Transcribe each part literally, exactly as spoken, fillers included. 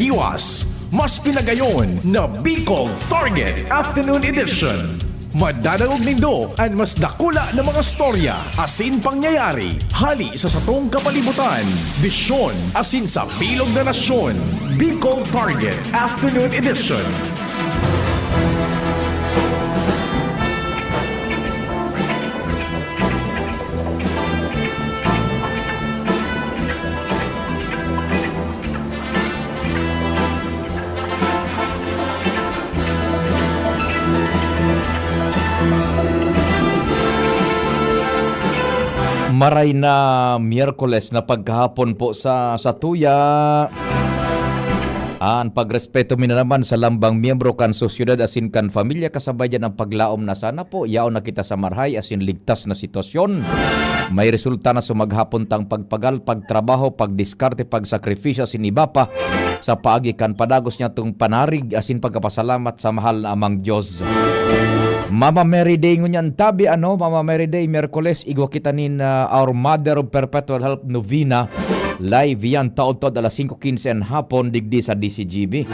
Iwas, mas pinagayon na Bicol Target Afternoon Edition. Madadangog nindo an mas dakula na mga storya asin pangyayari hali sa satong kapalibutan, bisyon asin sa bilog na nasyon. Bicol Target Afternoon Edition. Maray na Miyerkules na pagkahapon po sa satuya. An pagrespeto mi na naman sa lambang miyembro kan sosyedad asin kan pamilya, kasabay diyan ang paglaom na sana po yaon na kita sa marahay asin ligtas na sitwasyon. May resulta na sa maghapon tang pagpagal, pagtrabaho, pagdiskarte, pagsakripisyo asin iba pa sa paagi kan padagos niyatong panarig asin pagkapasalamat sa mahal na Amang Dios. Mama Mary Day ngunyan tabi, ano, Mama Mary Day, Miyerkules, igwa kita nin, ah, Our Mother of Perpetual Help Novena. Live yan, taod-taod alas singko quince an hapon, digdi sa D C G B.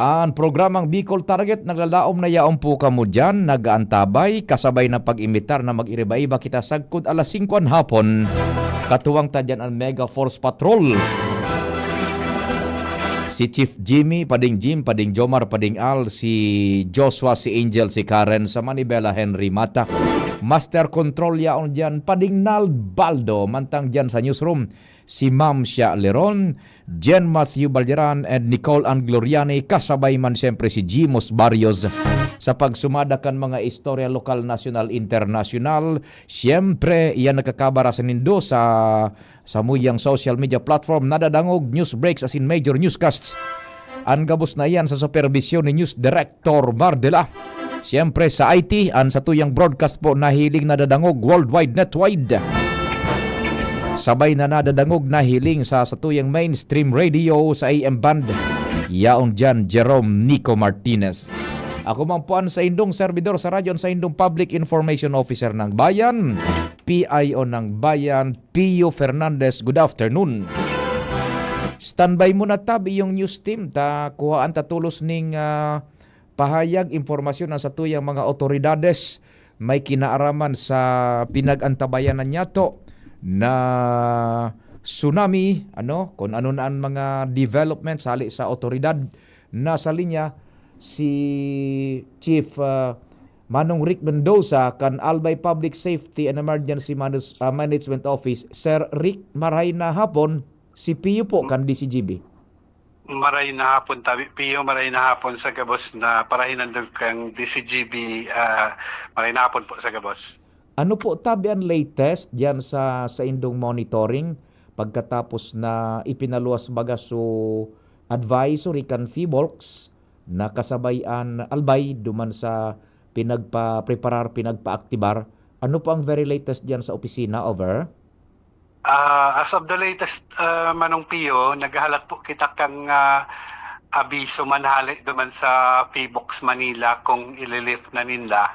An programang Bicol Target naglalaom na yaon po kamo diyan, nag-aantabay, kasabay ng pag-imbitar na mag-iriba-iba kita sagkod alas singko an hapon. Katuwang ta diyan an Mega Force Patrol. Si Chief Jimmy, Pading Jim, Pading Jomar, Pading Al, si Joshua, si Angel, si Karen, sa Manibela, Henry Mata. Master Control yaon diyan, Pading Nald Baldo, mantang diyan sa newsroom, si Ma'am Shia Leron, Jen Matthew Balderan, and Nicole Ann Gloriani, kasabay man siyempre si Jimos Barrios sa pagsumada kan mga istorya lokal, nasyonal, internasyonal. Siyempre, iyan nakakabara sa nindo sa samuyang social media platform, nadadangog, news breaks asin major newscasts. An gabos na iyan sa superbisyon ni News Director Mardela. Siyempre, sa I T, an satuyang broadcast po nahiling, nadadangog worldwide, netwide. Sabay na nadadangog, nahiling sa satuyang mainstream radio sa A M band. Yaon diyan, Jerome Nico Martinez. Ako man po an saindong serbidor sa radyo, an saindong Public Information Officer ng Bayan, P I O ng Bayan, Pio Fernandez. Good afternoon. Standby muna tabi yung news team, ta kuhaan ta tolos ning, ah, pahayag, impormasyon ang satuyang mga otoridades may kinaaraman sa pinag-antabayanan niyato na tsunami, ano, kung ano na ang mga developments hali sa otoridad. Nasa linya si Chief, ah, Manong Rick Mendoza kan Albay Public Safety and Emergency Manus-, ah, Management Office. Sir Rick, maray na hapon, si Pio po kan D C G B. Maray na hapon, tabi Pio, maray na hapon sa gabos na parahinandog kan D C G B, ah, maray na hapon po sa gabos. Ano po tabi an latest diyan sa saindong monitoring pagkatapos na ipinaluwas baga so advisory kan PHIVOLCS na kasabay an Albay duman sa pinagpa-preparar, pinagpa-aktibar? Ano po ang very latest diyan sa opisina? Over. Ah, as of the latest, ah, Manong Pio, naghahalat po kita kang, ah, abiso man hali duman sa PHIVOLCS Manila kung ililift na ninda.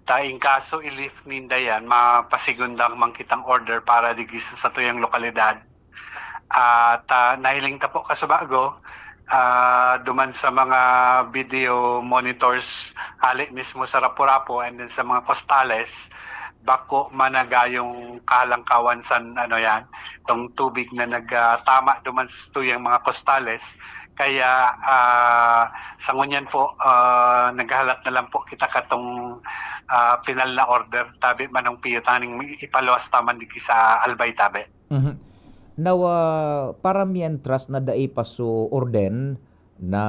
Ta in kaso ilift ninda yan, mapasegunda man kitang order para digdi sa satuyang lokalidad. At, ah, nahiling ta po kasubago, ah, duman sa mga video monitors hali mismo sa Rapu-Rapu and then sa mga kostales, bako man na gayong kahalangkawan san, ano yan, tong tubig na nag, ah, tama duman sa tuyang mga kostales. Kaya, ah, sa ngunyan po, ah, naghahalat na lang po kita katong, ah, pinal na order, tabi Manong Pio, taning ipaluwas ta man digdi sa Albay, tabi. Mhm. Now, ah, para mientras na dai pa so orden na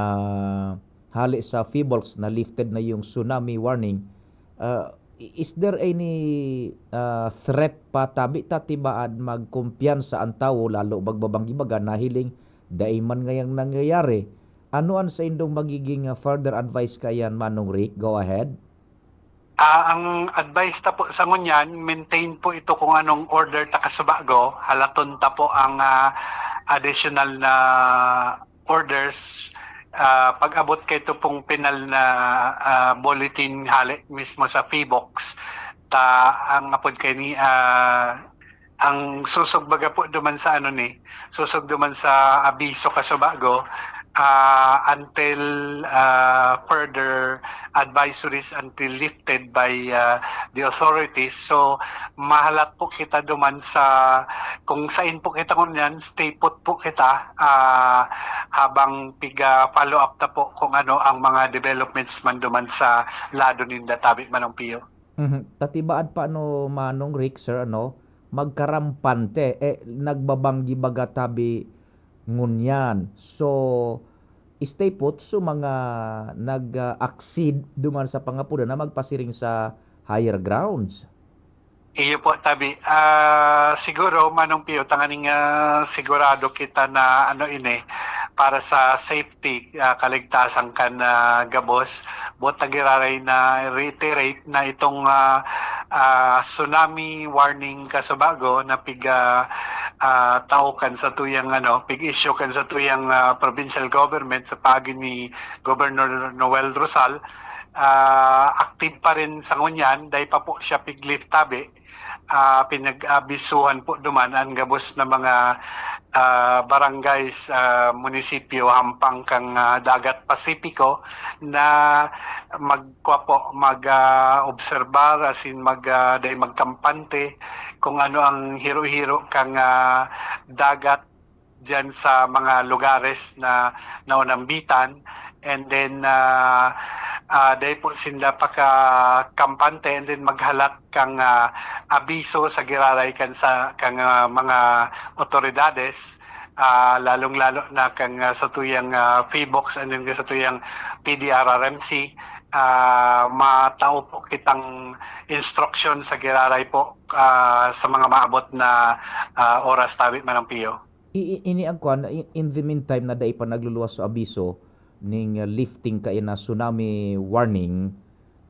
hale sa PHIVOLCS na lifted na yung tsunami warning, ah, i-, is there any, ah, threat pa? Tabi ta tibaad magkumpiyansa ang tawo, lalo magbabanggi baga, nahiling dai man ngayang nangyayari. Ano an saindong magiging, ah, further advice kaiyan, Manong Rick? Go ahead. Ah, ang advice ta po sa ngunyan, maintain po ito kung anong order ta kasubago. Halaton ta po ang, ah, additional na orders, ah, pag-abot kay ito pong pinal na, ah, bulletin hale mismo sa PHIVOLCS. Ta, ang apod kay ni, ah, Ang susog baga po duman sa ano ni, susog duman sa abiso kasubago, ah, until, ah, further advisories until lifted by, ah, the authorities. So, mahalat po kita duman sa kung sain po kita ngunyan, stay put po kita, ah, habang piga-follow up ta po kung ano ang mga developments man duman sa lado ninda tabi, Manong Pio. Mhm. Ta tibaad pa ano, Manong Rick, sir, ano, magkarampante, eh, nagbabanggi baga tabi ngunyan. So, stay put so mga nag, ah, accede duman sa pangapodan na magpasiring sa higher grounds. Iyo po, tabi. Ah, siguro, Manong Pio, tanganing, ah, sigurado kita na ano ini, para sa safety, ah, kaligtasan kan, ah, gabos. Buot na giraray na reiterate na itong, ah, ah, tsunami warning kasubago na piga, ah, tao kan sa tuyang ano, pig-issue kan sa tuyang, ah, provincial government sa paagi ni Governor Noel Rosal. Ah, active pa rin sa ngunyan, dai pa po siya pig-lift tabi. Ah, pinag-abisuhan po duman an gabos na mga, ah, barangays, ah, munisipyo hampang kan, ah, Dagat Pasipiko na magkua po, mag, ah, obserbar asin mag, ah, dai magkampante kung ano ang hiro-hiro kan, ah, dagat diyan sa mga lugares na naonambitan. And then, ah, ah, dai po sinda pakakampante and then maghalat kan, ah, abiso sa giraray kan sa, kan, ah, mga otoridades, ah, lalong-lalo na kan, ah, sa tuyang, ah, PHIVOLCS and then sa tuyang P D R R M C. Ah, matao po kitang instruction sa giraray po, ah, sa mga maabot na, ah, oras tabi, Manong Pio. I-, i-, ini ang kwan, i-, in the meantime na dai pa nagluluwas sa abiso ning, uh, lifting kaya na tsunami warning,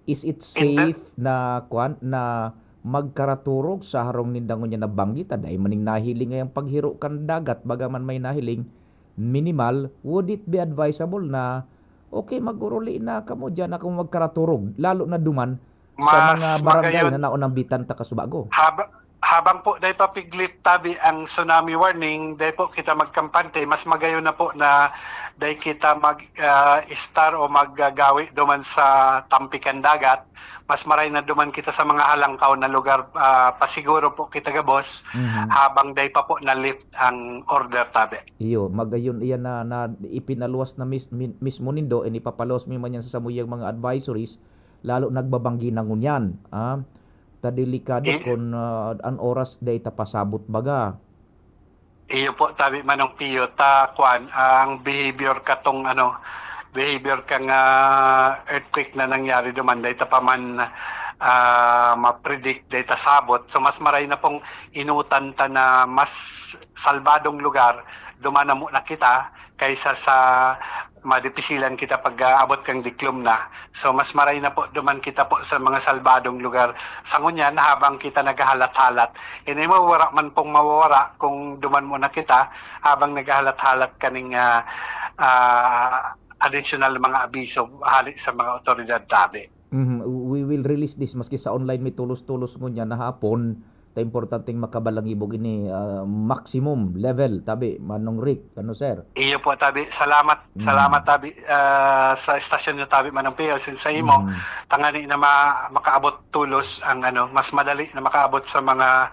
is it In the safe na kwan, na magkaraturog sa harong ninda ngunyan na banggi? Ta dai man ning nahiling ngayang paghiro kan dagat, bagaman may nahiling, minimal, would it be advisable na, "Okay, mag-uruli na kamo, diyan na kamo magkaraturog," lalo na duman sa Mas mga barangay magayon na naonambitan ta kasubago? Haba-, habang po dai pa pig-lift tabi ang tsunami warning, dai po kita magkampante, mas magayon na po na dai kita mag, ah, estar o maggagawi duman sa tampi kan dagat. Mas maray na duman kita sa mga halangkaw na lugar, ah, pasiguro po kita gabos Mhm. habang dai pa po na-lift ang order tabi. Iyo, magayon iyan na, na ipinaluwas na mis-, mi-, mismo nindo, and ipapaluwas mi man yan sa samuyang mga advisories, lalo nagbabanggi na ngunyan, ah. Ta delikado I- kun, ah, an oras dai ta pasabot baga. Iyo po, tabi Manong Pio, ta kwan, ang behavior katong ano, behavior kan, ah, earthquake na nangyari duman, dai ta pa man, ah, ma-predict, dai ta sabot. So, mas maray na pong inutan ta na mas salbadong lugar, duman na muna kita kaysa sa madipisilan kita pag, ah, abot kan diklom na. So, mas maray na po duman kita po sa mga salbadong lugar. Sa ngunyan, habang kita naghahalat-halat, ini mawawara man pong mawawara kung duman muna kita habang naghahalat-halat kaning, ah, ah, additional mga abiso hali sa mga otoridad tabi. Mhm, we will release this maski sa online mi tolos-tolos ngunyan na hapon, ta importanteng makabalangibog ini, ah, maximum level, tabi, Manong Rick, ano, sir? Iyo po, tabi. Salamat, Mm. salamat, tabi, ah, sa estasyon niyo, tabi, Manong Pio, since sa imo, Mm. tangani na ma-, makaabot tolos ang, ano, mas madali na makaabot sa mga,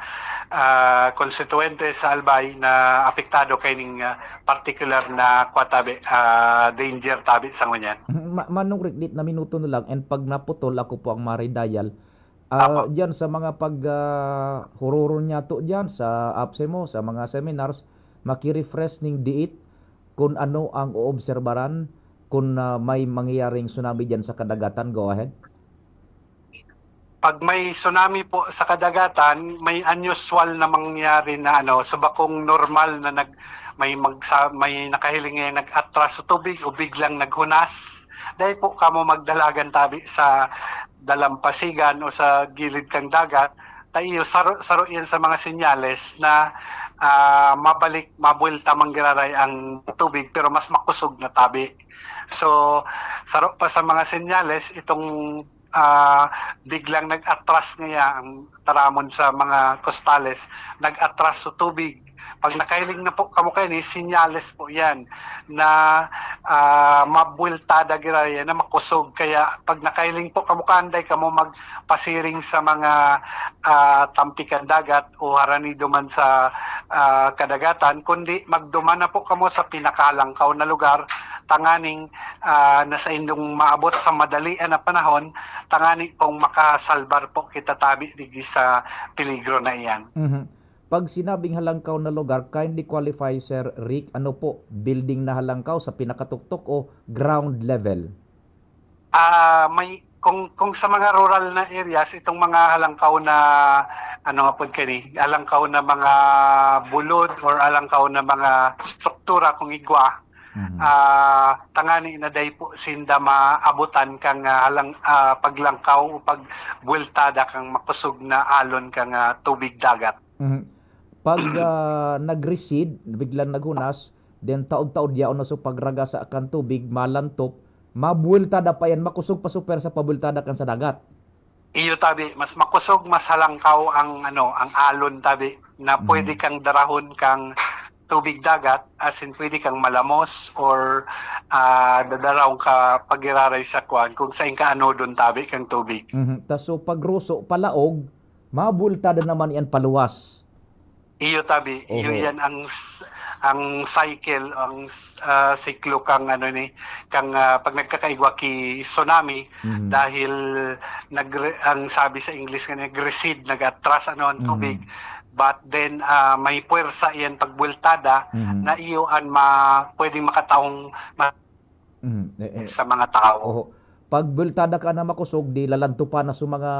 ah, konstituyente sa Albay na apektado kaining, ah, partikular na kwa tabi, ah, danger tabi sa ngunyan. Mhm, ma-, Manong Rick, dit na minuto na lang, and pag naputol, ako po ang mare-dial. Ah, Apo. Diyan sa mga pag, ah, huroron niyato diyan sa apse mo, sa mga seminars, maki-refresh ning diit kun ano ang oobserbaran kun, ah, may mangyayaring tsunami diyan sa kadagatan. Go ahead. Pag may tsunami po sa kadagatan, may unusual na mangyari na ano, so bakong normal na nag-, may magsa-, may nakahiling na nag-atras sa tubig o biglang naghunas. Dai po kamo magdalagan tabi sa dalampasigan o sa gilid kan dagat. Ta iyo, saro, saro yan sa mga senyales na, ah, mabalik, mabuwelta manggiraray ang tubig, pero mas makusog na tabi. So, saro pa sa mga senyales, itong ah, biglang nag-atras ngaya ang taramon sa mga kostales, nag-atras sa tubig. Pag nakahiling na po kamo kaini, sinyales po yan na, ah, mabweltada giraray na makusog. Kaya pag nakahiling po kamo, kanday kamo magpasiring sa mga, ah, tampikan dagat o haranido man sa, ah, kadagatan, kundi magduman na po kamo sa pinakalangkaw na lugar, tanganing, ah, na saindong maabot sa madalian na panahon, tangani pong makasalbar po kita tabi digdi sa peligro na iyan. Mhm. Pag sinabing halangkaw na lugar, kindly qualify, Sir Rick, ano po? Building na halangkaw sa pinakatuktok o ground level? Ah, may, kung, kung sa mga rural na areas, itong mga halangkaw na, ano nga po kani, halangkaw na mga bulod or halangkaw na mga struktura kung igwa, Mhm. ah, tangani na dai po sinda maabutan kang, ah, halang-, ah, paglangkaw o pagbuweltada kang makusog na alon kang, ah, tubig dagat. Mhm. Pag, ah, nag-recede, biglang naghunas, then taod-taod yaon na so pagraga sa kan tubig, malantop, mabuweltada pa yan, makusog pa so pwersa pabuweltada kan sa dagat. Iyo tabi, mas makusog, mas halangkaw ang, ano, ang alon tabi, na Mhm. pwede kang darahon kang tubig dagat, as in, pwede kang malamos or, ah, dadarawon ka pagiraray sa kuwan, kung sain ka anodon tabi kang tubig. Mhm. Ta so pagruso, palaog, mabuweltada naman yan paluwas. Iyo tabi, iyo Oho. yan ang s-, ang cycle, ang s-, ah, siklo kang ano ni, kang, ah, pag nagkakaigwa ki tsunami, Mhm. dahil nagre-, ang sabi sa English nga nag-recede, nag-atras ano ang Mhm. tubig, but then, ah, may puwersa iyan pagbuweltada Mhm. na iyo an ma-, pwedeng makataong ma-, Mhm. Eh, eh. sa mga tao. Oho. Pag buweltada ka na makusog, di lalantopan na so mga,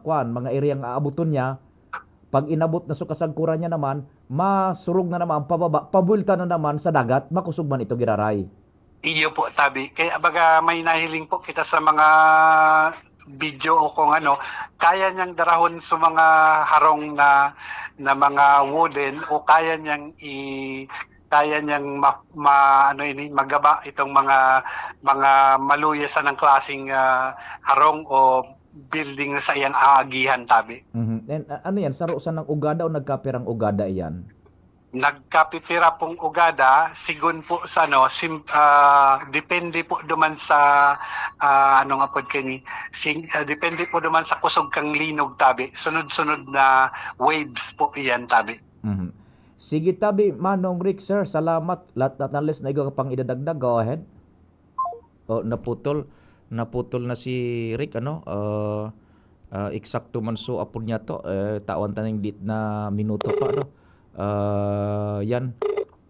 kuwan, mga ereyang aaboton niya. Pag inabot na so kasagkoran niya naman, masurog na naman pababa, pabuwelta na naman sa dagat, makusog man ito giraray. Iyo po, tabi. Kaya baga may nahiling po kita sa mga video o kung ano, kaya niyang darahon sa mga harong na, na mga wooden o kaya niyang i-, kaya niyang ma-, ma-, ano ini, magaba itong mga, mga maluya sanang klaseng, ah, harong o building na saiyang aagihan, tabi. Mhm. And, ah, ano yan? Saro sanang ugada o nagkapirang ugada iyan? Nagkapipira pong ugada, sigon po sa ano, sim-, ah, depende po duman sa, ah, ano nga pod kani, sing-, ah, depende po duman sa kusog kang linog, tabi. Sunod-sunod na waves po iyan, tabi. Mhm. Sige, tabi, Manong Rick, sir, salamat. Lat-, at unless na ikaw pang idadagdag, go ahead. Oh, naputol. Naputol na si Rick, ano? Ah, ah, eksakto man so apod niya to. Eh, tawan ta ning dit na minuto pa, no? Ah, yan.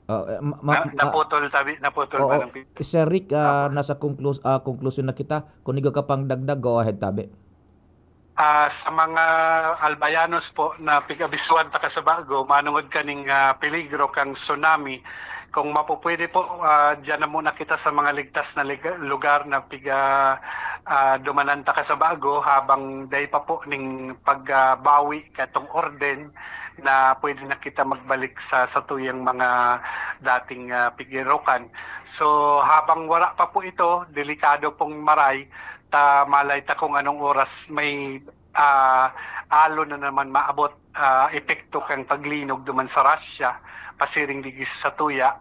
Ah, eh, ma-, ma-, Na-, ma-, naputol, tabi, naputol, Oo, Manong Peter. Sir Rick, ah, Apo. nasa conclus-, ah, conclusion na kita. Kung ikaw ka pang dagdag, go ahead, tabi. Ah, sa mga Albayanos po na pig-abisuhan ta ka sa bago, manongod kaning, ah, peligro kang tsunami, kung mapupwede po, ah, diyan na muna kita sa mga ligtas na lig-, lugar na piga-, ah, dumanan ta ka sa bago, habang dai pa po ning pagbawi katong orden na pwede na kita magbalik sa satuyang mga dating, ah, pigirokan. So, habang wara pa po ito, delikado pong maray, ta malay ta kung anong oras may, ah, alon na naman maabot, ah, epekto kan paglinog duman sa Russia, pasiring digdi sa satuya.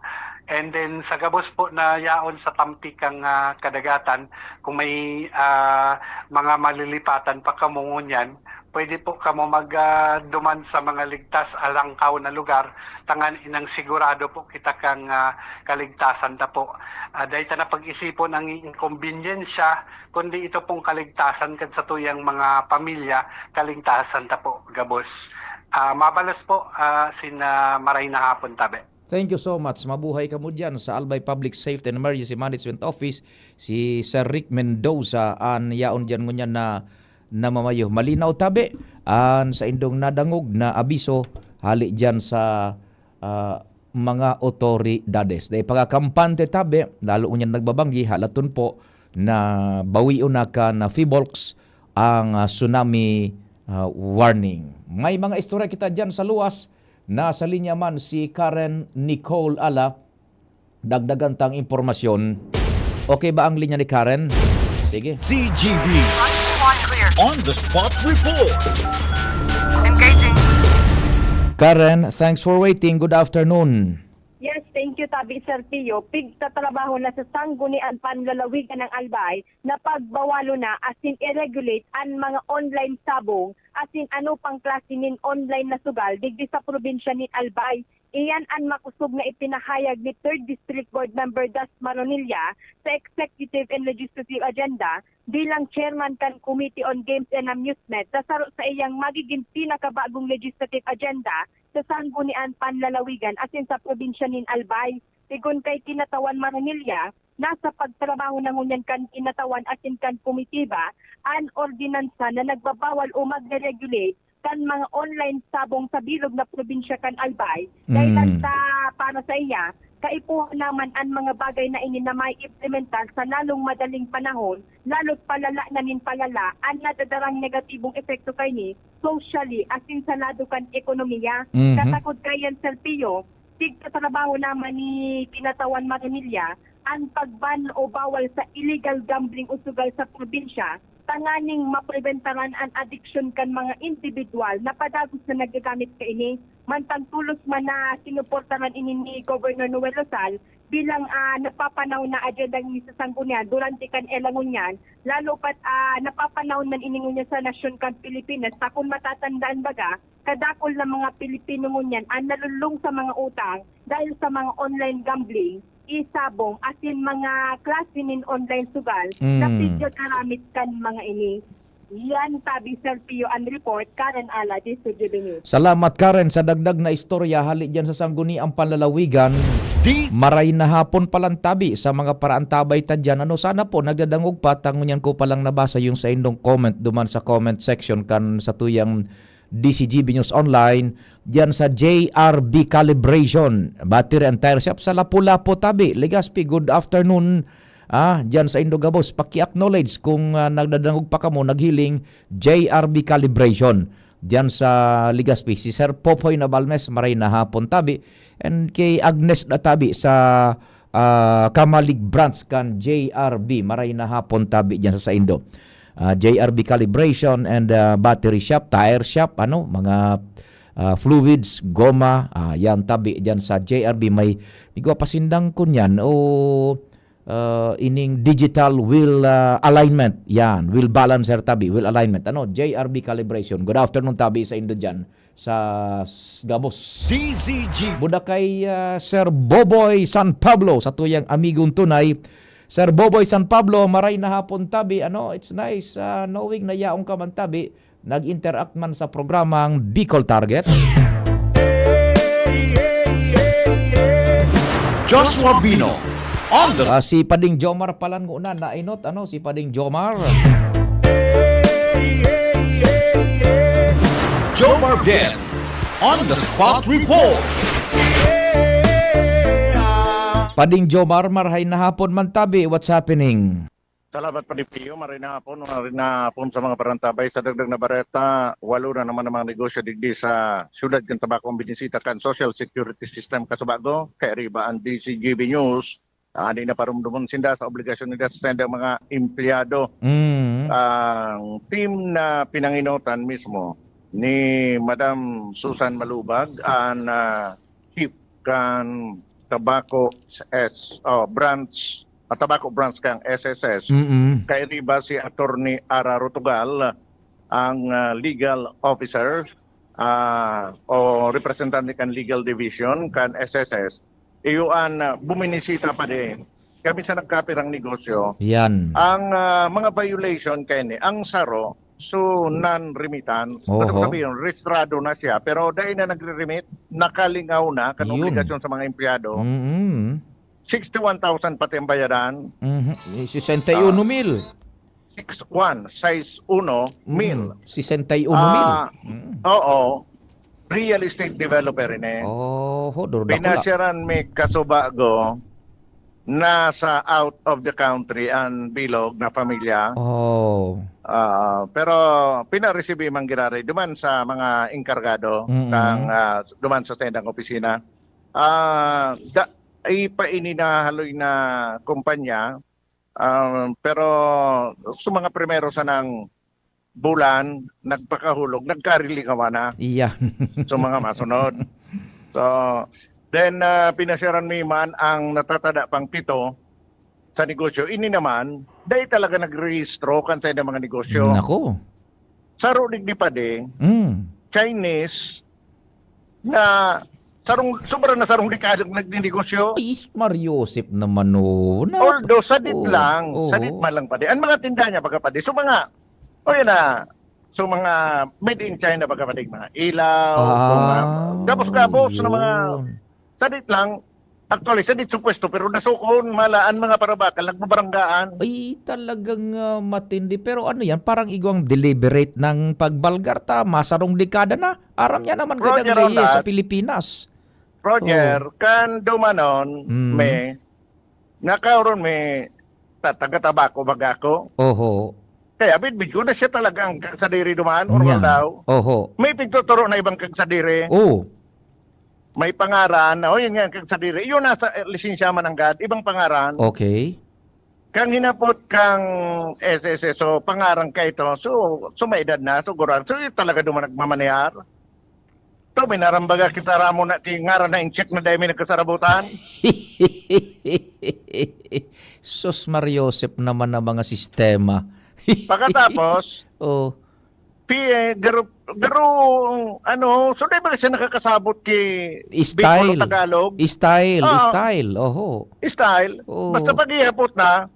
And then, sa gabos po na yaon sa tampi kang, ah, kadagatan, kung may, ah, mga malilipatan pa kamo ngunyan, pwede po kamo mag, ah, duman sa mga ligtas, alangkaw na lugar, tanganing sigurado po kita kang, ah, kaligtasan ta po. Ah, dai ta na pag-isipon ang inkombinyensya, kundi ito pong kaligtasan kan satuyang mga pamilya, kaligtasan ta po gabos. Ah, mabalos po, ah, sin, ah, maray na hapon, tabi. Thank you so much. Mabuhay kamo diyan sa Albay Public Safety and Emergency Management Office. Si Sir Rick Mendoza, an yaon diyan ngunyan na namamayo. Malinaw, tabi, an saindong nadangog na abiso hali diyan sa, ah, mga otoridades. Dai pagkakampante, tabi, lalo ngunyan nagbabanggi, halaton po na bawion na kan, ah, PHIVOLCS ang, ah, tsunami, ah, warning. May mga istorya kita diyan sa luwas. Nasa linya man si Karen Nicole Ala. Dagdagan tang impormasyon. Okay ba ang linya ni Karen? Sige. C G B. On the spot report. Engaging. Karen, thanks for waiting. Good afternoon. Yes, thank you, tabi, Sir Pio. Pigtatrabaho na sa Sanggunian Panlalawigan ng Albay na pagbawalo na asin i-regulate an mga online sabong asin ano pang klase nin online na sugal digdi sa probinsya nin Albay. Iyan an makosog na ipinahayag ni Third District Board Member Das Maronilla sa Executive and Legislative Agenda bilang chairman kan Committee on Games and Amusement sa saro sa iyang magiging pinakabagong legislative agenda sa Sanggunian Panlalawigan asin sa probinsya nin Albay. Sigon kay Kinatawan Maronilla, nasa pagtrabaho na ngunyan kan Kinatawan asin kan komitiba an ordinansa na nagbabawal o magre-regulate kan mga online sabong sa bilog na probinsya kan Albay. Dahilan Mm. sa, para sa iya, kaipuhan naman an mga bagay na ini na maiimplementar sa lalong madaling panahon, lalo't palala na nin palala an nadadarang negatibong epekto kaini socially asin sa lado kan ekonomiya. Mhm. Katakod kaiyan, Sir Pio, pigtatrabaho naman ni Kinatawan Maronilla an pag-ban o bawal sa illegal gambling o sugal sa probinsya tanganing mapribentaran an adiksyon kan mga indibidwal na padagos na nagagamit kaini. Mantang tolos man na sinuportaran ini ni Governor Noel Rosal bilang, ah, napapanahon na agendang ini sa sanggunian durante kan ela ngunyan, lalo pat, ah, napapanahon man ini ngunyan sa nasyon kan Pilipinas. Ta kun matatandaan baga, kadakul na mga Pilipino ngunyan an nalulong sa mga utang dahil sa mga online gambling, isabong, asin mga klase nin online sugal na Mm. pigkakaramit kan mga ini. Yan, tabi, Sir Pio, an report, Karen Ala, District Revenue. Salamat, Karen, sa dagdag na istorya hali diyan sa Sangguniang Panlalawigan. Di- Maray na hapon palan tabi sa mga paraantabay ta diyan. Ano, sana po, nagdadangog pa, ta ngunyan ko palang nabasa yung sa indong comment duman sa comment section kan sa tuyang D C G B News Online, diyan sa J R B Calibration, Battery and Tire Shop sa Lapu-Lapu, tabi, Legazpi. Good afternoon, ah, diyan sa indo gabos. Paki-acknowledge kung, ah, nagdadangog pa kamo, naghiling J R B Calibration diyan sa Legazpi. Si Sir Popoy Nabalmes, maray na hapon, tabi. And kay Agnes na tabi sa, ah, Camalig Branch kan J R B, maray na hapon, tabi, diyan sa saindo. Ah, J R B Calibration and, ah, Battery Shop, Tire Shop, ano, mga, ah, fluids, goma, ah, yan, tabi diyan sa J R B. May, may igwa pa sindang kunyan, o, ah, ining digital wheel, ah, alignment. Yan, wheel balancer, tabi, wheel alignment. Ano, J R B Calibration. Good afternoon, tabi, sa indo diyan sa s-, gabos. D Z G. Buda kay, ah, Sir Boboy San Pablo, sa tuyang amigong tunay. Sir Boboy San Pablo, maray na hapon, tabi. Ano, it's nice, ah, knowing na yaong ka man, tabi. Nag-interact man sa programang Bicol Target. Joshua Bino, on the Ah, si Pading Jomar palan nguna, nainot, ano, si Pading Jomar. Jomar Bien, on the spot report. Pading Jomar, marhay na hapon man tabi, what's happening? Salamat, Pading Pio. Maray na hapon, maray na hapon sa mga parantabay. Sa dagdag na bareta, walo na naman ang mga negosyo digdi sa siyudad kan Tabaco ang binisita kan Social Security System kasubago. Kaya riba ang D Z G B News. Ani na parumdumon sinda sa obligasyon nila sa sendang mga empleyado. Mm. Ang team na pinanginotan mismo ni Madam Susan Malubag, ang, ah, chief kan Tabaco S, oh, branch, ah, Tabaco branch kan S S S. Mm-mm. Kay riba si Attorney Ara Rotugal, ang, ah, legal officer, ah, o representante kan legal division kan S S S. Iyo an, ah, buminisita pa din. Kami sa nagkapirang negosyo. Yan. Ang, ah, mga violation kay ni, ang saro, so non-remittance. Oho. Ano sabihin, rehistrado na siya, pero dahil na nagre-remit, nakalingaw na kan Yun. obligasyon sa mga empleyado. Mm-mm. Sixty-one thousand pati ang bayaran. Mhm. Eh, sesenta y uno mil. Ah, six one, sais uno mil. Mm, sesenta y uno mil. Ah, Mm. oo. Real estate developer ini. Oho, duro dakula. Pinasyaran mi kasubago nasa out of the country ang bilog na pamilya. Oh. Ah, pero pinaresibi man giraray duman sa mga engkargado Mm-mm. kang, ah, duman sa sendang opisina. Ah, da-, ipaini na haloy na kumpanya, ah, pero sa mga primero sanang bulan, nagpakahulog, nagkarilingawan na. Iya. So, mga masunod. So, then, ah, pinasyaran mi man ang natatada pang pito sa negosyo. Ini naman, dai talaga nagrehistro kan sa mga negosyo. Nako. Saro digdi pa di, Mm. Chinese na sarong, sobra na sarong dekadang nagninegosyo. Ay, Mario Joseph naman, oh. Na-, Although, sadit oh, lang, oh. Sadit man lang pa di. Ang mga tinda niya, baga pa di. So, mga, o yun na, so, mga made in China, baga pa di, mga ilaw, Ah, mga gabos-gabos na mga yun. Sadit lang, actually, sadit sa pwesto, pero nasukon, mala, ang mga parabakal, nagbabaranggaan. Ay, talagang, ah, matindi. Pero ano yan, parang igwang deliberate ng pagbalgar ta, masarong dekada na. Aram niya naman Roger kaya on that. Sa Pilipinas. Roger, Oh. Kan dumanon, Mm. May, nakaoron may ta-, taga-tabako, baga ako. Oho. Kaya bidbid ko na siya talaga ang kagsadiri duman, or Yan. Daw. Oho. May pigtuturo na ibang kagsadiri. Oh. May pangaran, oh, yun nga, kagsadiri. Yun nasa, eh, lisensya man ang gad, ibang pangaran. Okay. Kang hinapot kang S S S, so, pangaran ka ito. So, so may edad na, so, gurang. So, yun talaga duman nagmamanihar. To, may narambaga kita ramo na, ki-, ngaran na in check na dahil may nagkasarabutan. Sus, Mario Joseph naman ang mga sistema. Pagkatapos, Oh. Pi-, eh, garo, garo, ano, so, di ba siya nakakasabot ki Style. Bicol o Tagalog? Style, Oo. Style, oho. Style. Oo. Basta pag-ihapot na,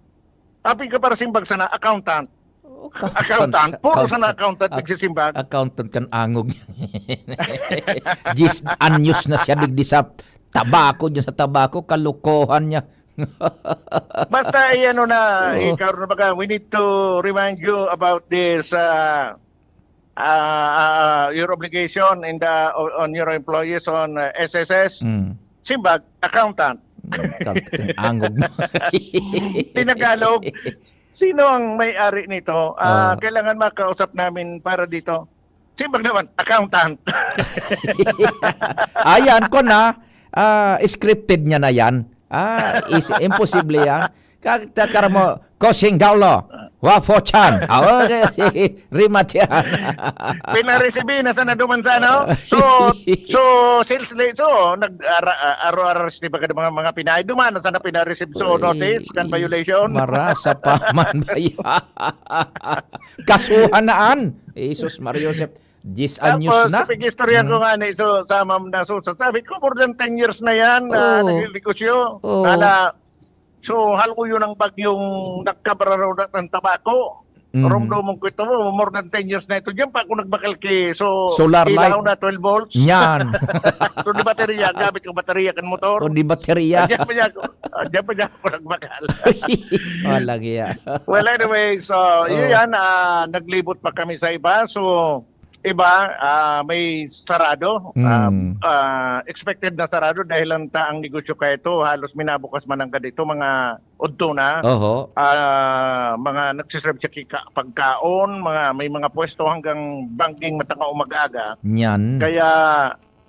apin ka para simbag sana, accountant. Oh, accountant. Accountant. Puro sana accountant, Ac-, nagsisimbag. Accountant kan angog. Diyes anyos na siya digdi sa tabako, dyan sa tabako, kalokohan niya. Basta, eh, ano na, Oo. Ikaw na baga, we need to remind you about this, ah, ah, ah, your obligation in the, on your employees on, uh, S S S. Mm. Simbag, accountant. Mm, accountant, ang angog mo. Tinagalog. Sino ang may-ari nito? Ah, Ah. Kailangan makausap namin para dito. Simbag naman, accountant. Ayan, ko na, ah, scripted niya na yan. Ah, is, imposible yan. Ka-, ka-, kara mo, Kosing Gaulo, Wafo Chan. Ah, okay, si Rima Chan. Pinaresibi na sana duman sa ano? So, so, sales lady, so, nag-, ara-, a-, aro-aras ni baga mga, mga Pinay, duman na sana pinareceive so Uy, notice, kan violation. Marasa pa man ba yan? Kasuhan na an. Jesus Maria Joseph, diyes anyos Tapos, na. Pag-istorya ko Mm. nga ni, so, sa Ma'am Naso, sabi ko, more than ten years na yan, na Oo. Nagnegosyo. Oo. Ala, so, halo yun ang bagyong nagkabararo na ng tabako. Mm. Romdomon ko ito, more than ten years na ito. Diyan pa ako nagbakal ki, so, Solar ilaw light. Na twelve volts. Yan. So, di baterya, gamit ko baterya kan motor. O, di baterya. Diyan pa niya ako, ah, diyan pa niya ako nagbakal. Walang iya. Well, anyway, so, yun Oh. yan, ah, naglibot pa kami sa iba. So, iba, ah, may sarado. Ah, Mm. Ah, expected na sarado dahil ang ta-, ang negosyo kaya ito, halos minabukas man ang ganito, mga udto na. Oho. Ah, mga nagsiserve sa kika-, pagkaon, mga, may mga pwesto hanggang bangking matanga o mag-aga. Nyan. Kaya,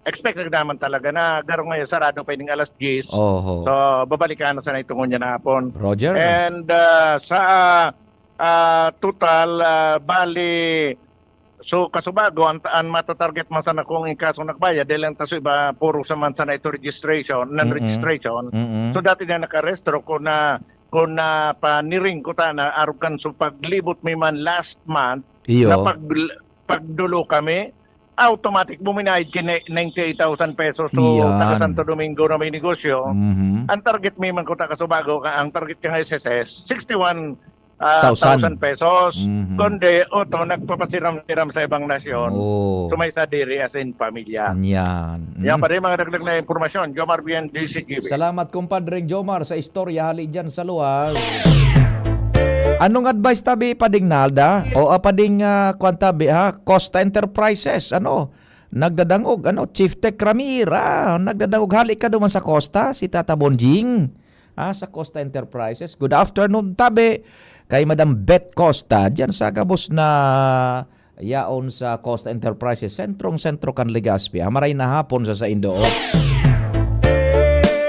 expected naman talaga na garo ngayon sarado pa ining alas diyes. Oho. So, babalikan na sana ito ngunyan na hapon. Roger. And, ah, sa, ah, total, ah, bali, so, kasubago, ang, ang matatarget man sana kung in kaso nagbayad, dahil ang taso iba, puro sa man sana ito registration, non-registration. Mm-mm. Mm-mm. So, dati na nakarehistro ko na, kung na paniring ko ta na arog kan so paglibot mi man last month, Iyo. Na pag-, pagdulo kami, automatic buminayad ki ni-, ninety-eight thousand pesos. So, Iyan. Taga Santo Domingo na may negosyo. Mhm. Ang target mi man ko ta kasubago, ka-, ang target ka nga S S S, sixty-one, ah, Thousand. Thousand pesos. Mhm. Kundi, oto, nagpapasiram-siram sa ibang nasyon. Oh. So, may sadiri as in pamilya. Yan Mm. pa rin mga dagdag na impormasyon. Jomar Bien, D C G B. Salamat, kumpadre Jomar, sa istorya hali dyan sa luwas. Anong advice tabi, Pading Nalda? O, ah, Pading, ah, kwan tabi, ha? Costa Enterprises, ano? Nagdadangog, ano? Chief Tech Ramir, ah, nagdadangog. Hali ka duman sa Costa, si Tata Bonjing. Ah, sa Costa Enterprises. Good afternoon, tabi. Kay Madam Beth Costa, dyan sa gabos na yaon sa Costa Enterprises, sentrong-sentro kan Legazpi. Ah, maray na hapon sa saindo.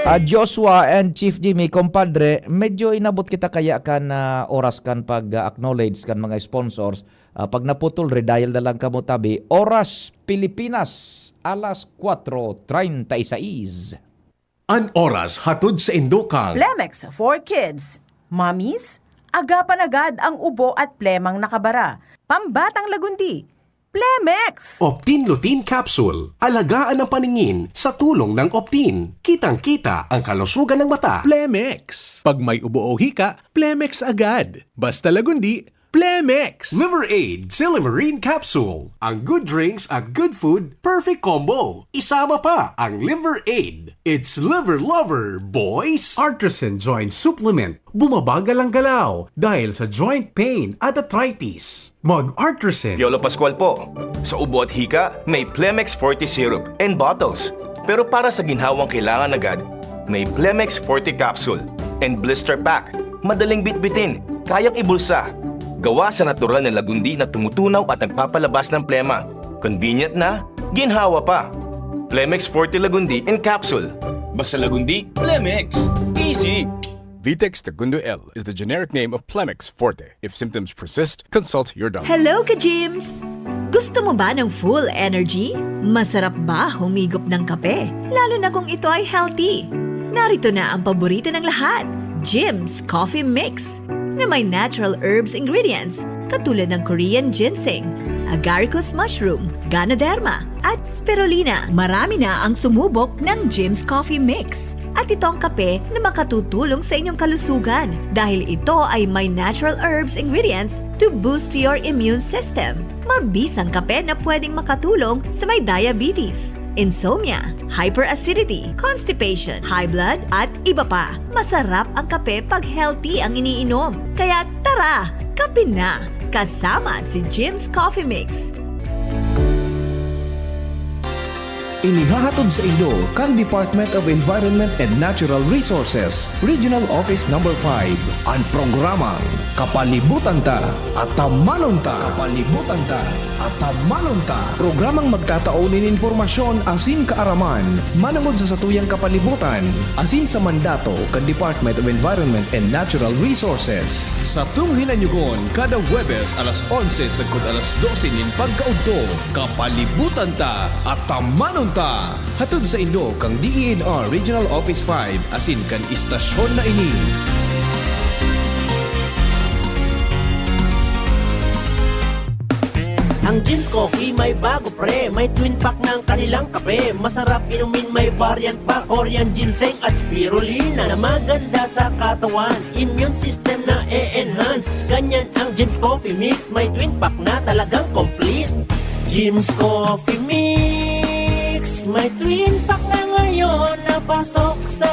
Ah, Joshua and Chief Jimmy, kompadre, medyo inabot kita kaya kan, ah, oras kan pag-acknowledge kan mga sponsors. Ah, pag naputol, redial na lang kamo tabi. Oras Pilipinas, alas kwatro treinta y seis. An oras hatod sa indo kan Plemex for Kids. Mommies, agapan agad ang ubo at plemang nakabara. Pambatang lagundi, Plemex! Optin Lutein Capsule. Alagaan ang paningin sa tulong ng Optin. Kitang-kita ang kalusugan ng mata. Plemex. Pag may ubo o hika, Plemex agad. Basta lagundi, Plemex! Liver Aid, Silimarin Capsule. Ang Good Drinks at Good Food, perfect combo. Isama pa ang Liver Aid. It's Liver Lover, boys! Artisan Joint Supplement. Bumabagal ang galaw dahil sa joint pain at arthritis. Mag-Artisan. Yolo Pascual po. Sa ubo at hika, may Plemex Forte Syrup and bottles. Pero para sa ginhawang kailangan agad, may Plemex Forte Capsule and Blister Pack. Madaling bitbitin, kayang ibulsa. Gawa sa natural na lagundi na tumutunaw at nagpapalabas ng plema. Convenient na, ginhawa pa. Plemex Forte Lagundi in Capsule. Basta lagundi, Plemex. Easy! Vitex Segundo L is the generic name of Plemex Forte. If symptoms persist, consult your doctor. Hello, ka-Gyms! Gusto mo ba ng full energy? Masarap ba humigop ng kape? Lalo na kung ito ay healthy. Narito na ang paborito ng lahat, Jim's Coffee Mix, na may natural herbs ingredients katulad ng Korean ginseng, agaricus mushroom, ganoderma, at spirulina. Marami na ang sumubok ng Jim's Coffee Mix. At ito ang kape na makatutulong sa inyong kalusugan dahil ito ay may natural herbs ingredients to boost your immune system. Mabisang kape na pwedeng makatulong sa may diabetes, insomnia, hyperacidity, constipation, high blood, at iba pa. Masarap ang kape pag healthy ang iniinom. Kaya tara, kape na! Kasama si Jim's Coffee Mix. Inihahatod sa indo kan Department of Environment and Natural Resources, Regional Office Number five, an programang Kapalibutan Ta, Atamanon Ta. Kapalibutan Ta, Atamanon Ta. Programang magtatao nin impormasyon asin kaaraman manongod sa satuyang kapalibutan asin sa mandato kan Department of Environment and Natural Resources. Satong hinanyogon kada Huwebes alas onse sagkod alas dose nin pagkaudto, Kapalibutan Ta, Atamanon Ta. Hatod sa indo kan D E N R Regional Office five asin kan istasyon na ini. Ang Jim's Coffee may bago, pre. May twin pack ng kanilang kape. Masarap inumin, may variant pa. Korean ginseng at spirulina na maganda sa katawan. Immune system na e-enhance. Ganyan ang Jim's Coffee Mix. May twin pack na talagang complete. Jim's Coffee Mix. May twin pack na ngayon na pasok sa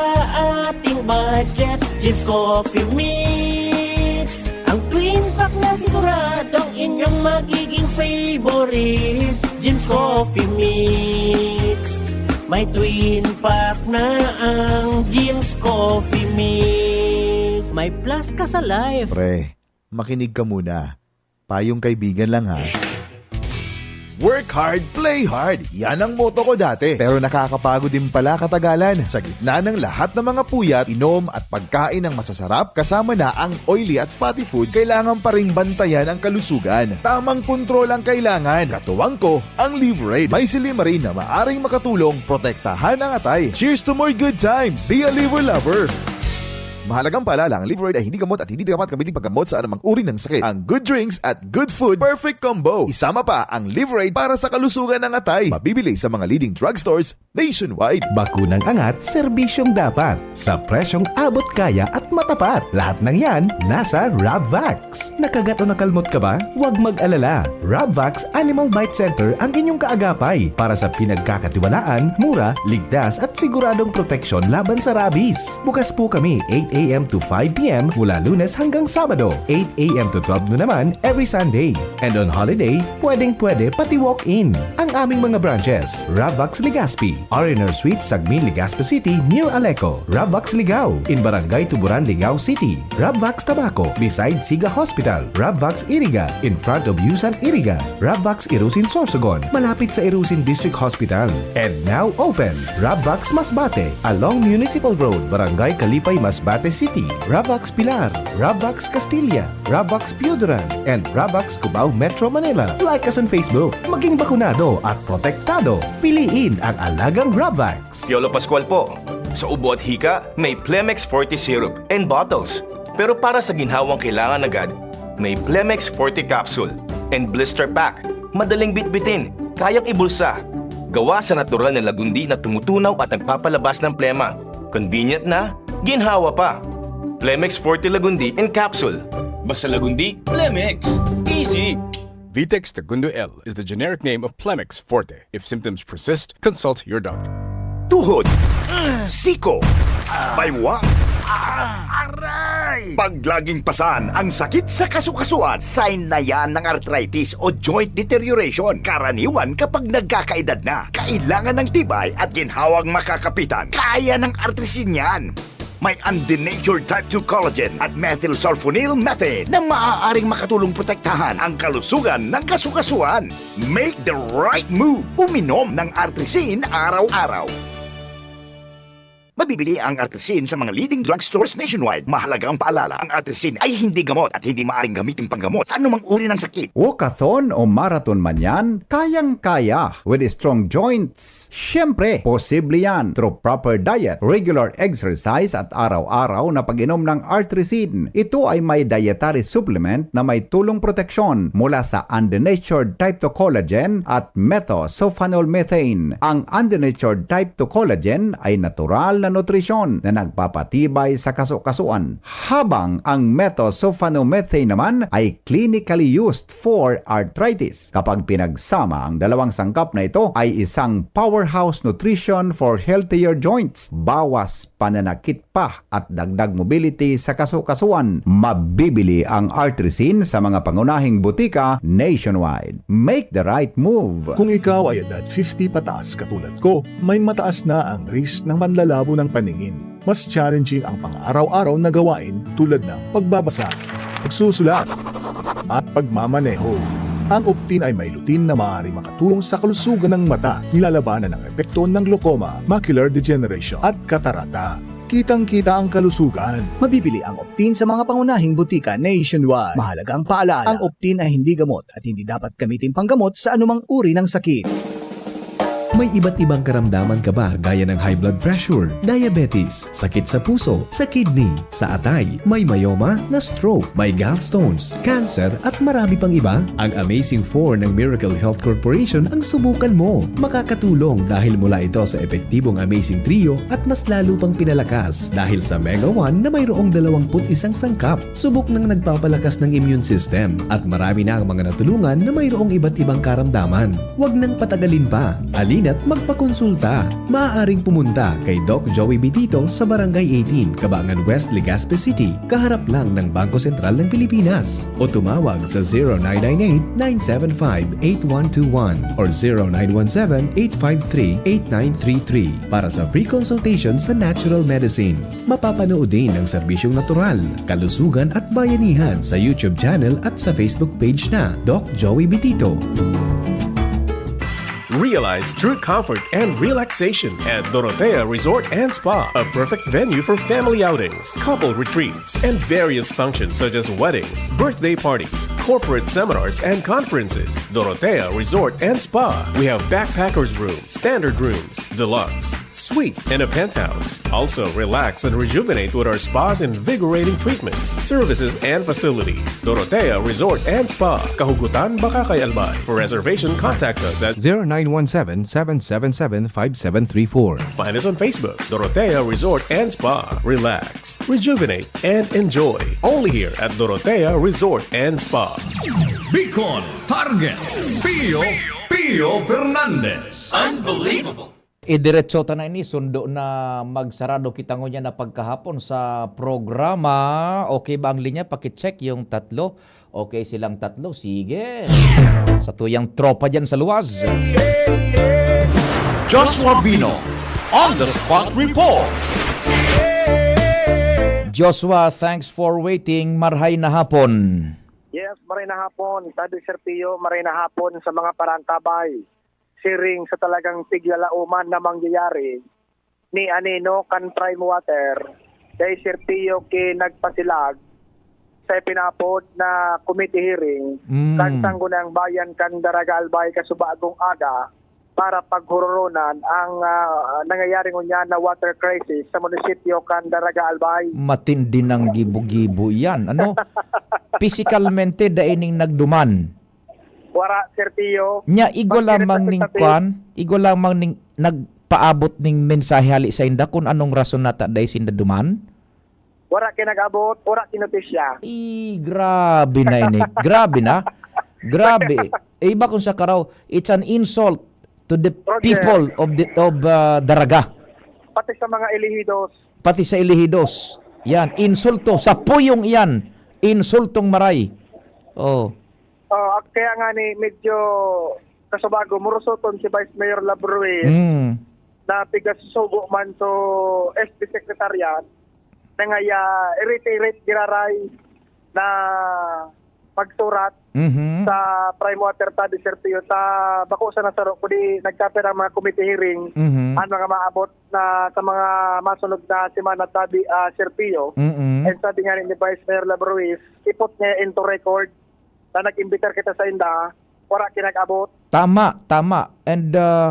ating budget. Jim's Coffee Mix. Ang twin pack na siguradong inyong magiging favorite. Jim's Coffee Mix. May twin pack na ang Jim's Coffee Mix. May plus ka sa life. Pre, makinig ka muna. Payong kaibigan lang, ha. Work hard, play hard. Yan ang motto ko dati. Pero nakakapagod din pala katagalan. Sa gitna ng lahat ng mga puyat, inom at pagkain ng masasarap, kasama na ang oily at fatty foods, kailangan pa ring bantayan ang kalusugan. Tamang kontrol ang kailangan. Katuwang ko, ang Liverade. May silymarin na maaring makatulong protektahan ang atay. Cheers to more good times! Be a Liver Lover! Mahalagang paalala, ang Liverade ay hindi gamot at hindi dapat gamitin paggamot sa anumang uri ng sakit. Ang good drinks at good food, perfect combo. Isama pa ang Liverade para sa kalusugan ng atay. Mabibili sa mga leading drugstores nationwide. Bakunang angat, serbisyong dapat. Sa presyong abot kaya at matapat. Lahat ng yan, nasa Rabvax. Nakagat o nakalmot ka ba? Huwag mag-alala. Rabvax Animal Bite Center ang inyong kaagapay para sa pinagkakatiwalaan, mura, ligtas at siguradong proteksyon laban sa rabies. Bukas po kami eight a.m. to five p.m. mula Lunes hanggang Sabado, eight a.m. to twelve noon naman every Sunday. And on holiday, pwedeng-pwede pati walk-in. Ang aming mga branches, Ravvax Legazpi, R and R Suite, Sagmin, Legazpi City, near Aleco, Ravvax Ligao, in Barangay Tuburan, Ligao City, Ravvax Tabaco, beside Siga Hospital, Ravvax Iriga, in front of Yusan Iriga, Ravvax Irusin Sorsogon, malapit sa Irusin District Hospital. And now open, Ravvax Masbate, along Municipal Road, Barangay Kalipay, Masbate City, Ravvax Pilar, Ravvax Castilla, Ravvax Pioduran, and Ravvax Cubao, Metro Manila. Like us on Facebook. Maging bakunado at protektado. Piliin ang alagang Ravvax. Piolo Pascual po. Sa ubo at hika, may Plemex Forte Syrup and bottles. Pero para sa ginhawang kailangan agad, may Plemex Forte Capsule and Blister Pack. Madaling bitbitin, kayang ibulsa. Gawa sa natural na lagundi na tumutunaw at nagpapalabas ng plema. Convenient na, ginhawa pa. Plemex Forte Lagundi in Capsule. Basta Lagundi, Plemex. Easy! Vitex Tagundo L is the generic name of Plemex Forte. If symptoms persist, consult your doctor. Tuhod, siko, baywang, aray. Pag laging pasan ang sakit sa kasukasuan, sign na yan ng arthritis o joint deterioration. Karaniwan kapag nagkakaedad na, kailangan ng tibay at ginhawang makakapitan. Kaya ng artrisin yan. May undenatured type two collagen at methylsulfonyl methane na maaaring makatulong protektahan ang kalusugan ng kasukasuan. Make the right move. Uminom ng Artrisin araw-araw. Mabibili ang Artrisin sa mga leading drugstores nationwide. Mahalaga ang paalala, ang Artrisin ay hindi gamot at hindi maaring gamitin panggamot sa anumang uri ng sakit. Walkathon o marathon man yan, kayang-kaya with strong joints. Siyempre, posible yan through proper diet, regular exercise at araw-araw na pag-inom ng Artrisin. Ito ay may dietary supplement na may tulong proteksyon mula sa undenatured type two collagen at methosulfonol methane. Ang undenatured type two collagen ay natural na nutrisyon na nagpapatibay sa kasukasuan, habang ang methosulfonomethane naman ay clinically used for arthritis. Kapag pinagsama, ang dalawang sangkap na ito ay isang powerhouse nutrition for healthier joints, bawas pananakit pa at dagdag mobility sa kasukasuan. Mabibili ang Artrisin sa mga pangunahing butika nationwide. Make the right move! Kung ikaw ay edad fifty pataas katulad ko, may mataas na ang risk ng panlalabo ng paningin. Mas challenging ang pang-araw-araw na gawain tulad ng pagbabasa, pagsusulat, at pagmamaneho. Ang Optin ay may lutein na maaaring makatulong sa kalusugan ng mata, nilalabanan ang epekto ng glaucoma, macular degeneration, at katarata. Kitang-kita ang kalusugan. Mabibili ang Optin sa mga pangunahing butika nationwide. Mahalagang paalala, ang Optin ay hindi gamot at hindi dapat gamitin panggamot sa anumang uri ng sakit. May iba't ibang karamdaman ka ba, gaya ng high blood pressure, diabetes, sakit sa puso, sa kidney, sa atay, may myoma, na-stroke, may gallstones, cancer, at marami pang iba? Ang Amazing four ng Miracle Health Corporation ang subukan mo. Makakatulong dahil mula ito sa epektibong Amazing Trio at mas lalo pang pinalakas dahil sa Mega one na mayroong dalawang put isang sangkap. Subok nang nagpapalakas ng immune system at marami na ang mga natulungan na mayroong iba't ibang karamdaman. Huwag nang patagalin pa. Halina't magpakonsulta. Maaaring pumunta kay Doc Joey Bitito sa Barangay eighteen, Cabangan West, Legazpi City, kaharap lang ng Bangko Sentral ng Pilipinas. O tumawag sa zero nine nine eight, nine seven five, eight one two one or zero nine one seven, eight five three, eight nine three three para sa free consultation sa natural medicine. Mapapanood din ang serbisyong natural, kalusugan at bayanihan sa YouTube channel at sa Facebook page na Doc Joey Bitito. Realize true comfort and relaxation at Dorotea Resort and Spa, a perfect venue for family outings, couple retreats, and various functions such as weddings, birthday parties, corporate seminars, and conferences. Dorotea Resort and Spa. We have backpackers room, standard rooms, deluxe, suite, and a penthouse. Also, relax and rejuvenate with our spa's invigorating treatments, services, and facilities. Dorotea Resort and Spa, Kahugutan, Bacacay, Albay. For reservation, contact us at zero nine one seven, seven seven seven, five seven three four. Find us on Facebook, Dorotea Resort and Spa. Relax, rejuvenate, and enjoy. Only here at Dorotea Resort and Spa. Bicol Target, Pio Pio Fernandez. Unbelievable! Idiretso ta na ini, sundo na magsarado kita ngunyan na pagkahapon sa programa. Okay ba ang linya? Paki-check yung tatlo. Okay silang tatlo. Sige. Sa tuyang tropa dyan sa luwas. Joshua Bino on the spot report. Joshua, thanks for waiting. Marhay na hapon. Yes, maray na hapon. Sabi Sir Pio, maray na hapon sa mga parantabay. Siring sa talagang tiglalaoman na mangyayari ni anino kan Prime Water, kay Sir Pio ki nagpasilag sa ipinapod na committee hearing Mm. kan Sangguniang Bayan kan Daraga Albay kasubagong aga para paghuroronan ang ah, nangyayari ngunyan na water crisis sa munisipyo kan Daraga Albay. Matindi ng gibo-gibo yan. Ano? Physicalmente, dai ning nagduman. Wara, Sir Pio. Nya, igwa Pag lamang ning pinagsasabi- kwan, igwa lamang ning nagpaabot ning mensahe hali sa inda kung anong rason nata dai sinda duman? Wara ki nag-abot, wara ki notisya. Eh, grabe na ini. Grabe na. Grabe. Eh, iba kung sa karaw, it's an insult to the Roger. people of the of uh, Daraga. Pati sa mga elehidos. Pati sa elehidos. Yan, insulto. Sa puyong iyan, insultong maray. Oh. Oh, ak- kaya nga ni medyo kasubago, murusoton si Vice Mayor Labruiz Mm. na pigasusugo man so S P Secretariat na ngaya irite-irate giraray na pagsurat Mhm. sa Prime Water tabi Sir Pio ta bako sa nasaro kundi nagkapira ang mga committee hearing Mhm. ang mga maabot na sa mga masunod na semana tabi ah, Sir Pio. Mm-mm. And sabi nga ni Vice Mayor Labruiz, ipot niya into record na nag-imbitar kita sa inda, wala kinag-abot. Tama, tama. And uh,